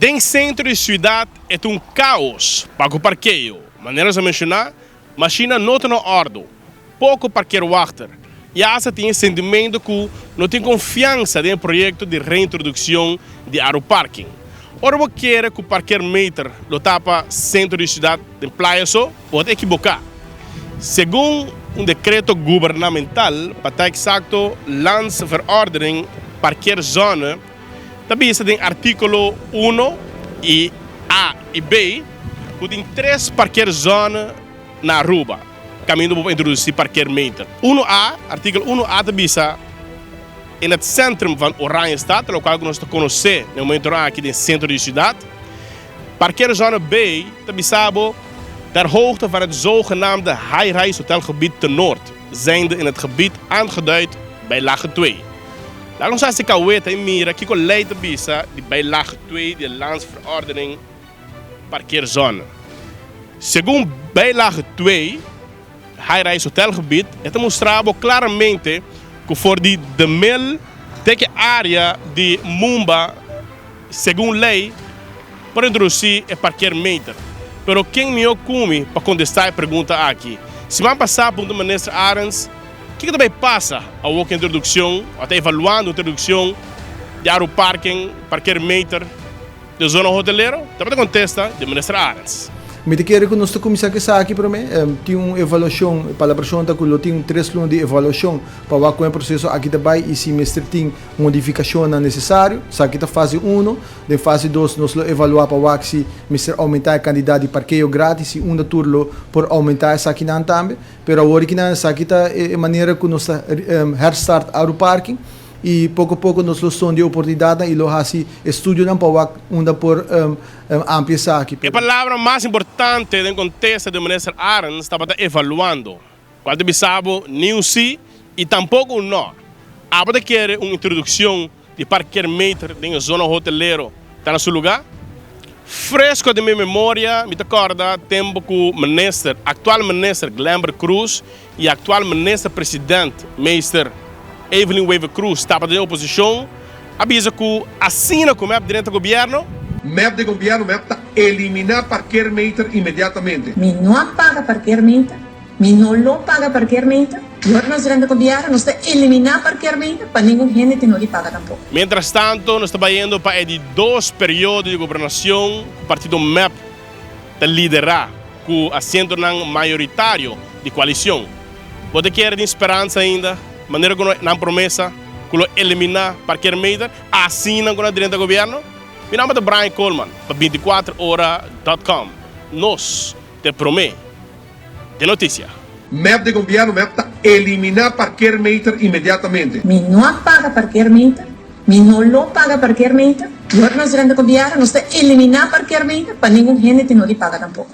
Den centro di ciudad e ta un caos pa cu parkeo. Manera nos a menciona, machina no ta na ordo, poco parkeerwachter y hasta tin e sentimento cu no tin confiansa den e proyecto di reintroduccion di Aruparking. Ora bo kere cu parkeermeter lo tapa centro di ciudad den playa so, bo ta ekiboca. Segun un decreto gubernamental, pa ta exacto Landsverordening Parkeerzone, ta bisa den artíkulo uno i A i B ku tin tres parkeerzone na Aruba kaminda bo por introdusí parkeermeter. Uno A, artíkulo uno A ta bisa in het centrum van Oranjestad, lokual ku nos ta konosé na e momentonan aki den sentro di siudat. Parkeerzone B ta bisa bo ter hoogte van het zogenaamde high-rise hotelgebied te Noord, zijnde in het gebied aangeduid bij lage twee. Laga nos hasi kaweta i mira kiko lei ta bisa di Bijlage twee di e Landsverordening Parkeerzone. Segun Bijlage twee, High-Rise Hotelgebied, e ta mustra bo klaramente ku for di De Mil te ku e área di Mumba, segun lei, por introdusí e parkeermeter. Pero ken mihó ku mi pa kontestá e pregunta aki? Siman pasá punta Minister Arends. Kiko ta bay pasa awor ku introdukshon o ta evaluando introdukshon di Aruparking, parkeermeter, den zona hotelero? Tabata kontesta di Minister Arends. Mi ta kere ku nos ta kuminsá ku esaki promé. Tin un evaluashon, e palabrashon ta ku lo tin tres luna di evaluashon pa wak kon e proseso aki ta bai i si mester tin modifikashonnan nesesario. Esaki ta fase uno. Den fase dos nos lo evaluá pa wak si mester oumentá e kantidat di parkeo grátis i unda tur lo por oumentá esakinan tambe. Pero awor ki nan esaki ta e manera ku nos ta herstart Aruparking i poko poko nos lo sonde e oportunidatnan i lo hasi estudionan pa wak unda por amplia esaki. E palabra mas importante den kontesta di Minister Arends tabata evaluando, kual ta bisa bo ni un si i tampoko un no. Abo ta kere un introdukshon di parkeermeter den e zona hotelero ta na su lugá? Fresco den mi memoria mi ta kòrda tempu ku minister, aktual minister Glenbert Croes i aktual minister president meester Evelyn Wever Croes tabata den oposishon a bisa ku asina ku mep drenta gobièrnu, Mep den gobièrnu mep ta eliminá parkeermeter inmediatamente. Mi no a paga parkeermeter. Mi no lo paga parkeermeter. I ora nos drenta gobièrnu nos ta eliminá parkeermeter pa ningun hende tin no di paga tampoko. Mientras tanto nos ta bayendo pa e di dos periodo di gobernacion cu partido mep ta lidera cu asientonan mayoritario di coalicion. Bo ta kere tin speransa ainda manera cu nan promesa cu lo elimina parkeermeter asina cu nan drenta gobierno? Mi nomber ta Brian Koolman pa 24 ora dot com. Nos ta e prome. De noticia. Mep di gobierno mep ta elimina parkeermeter inmediatamente. Mi no a paga parkeermeter, mi no lo paga parkeermeter, y ora nos drenta gobierno nos ta elimina parkeermeter pa ningun hende tin no di paga tampoco.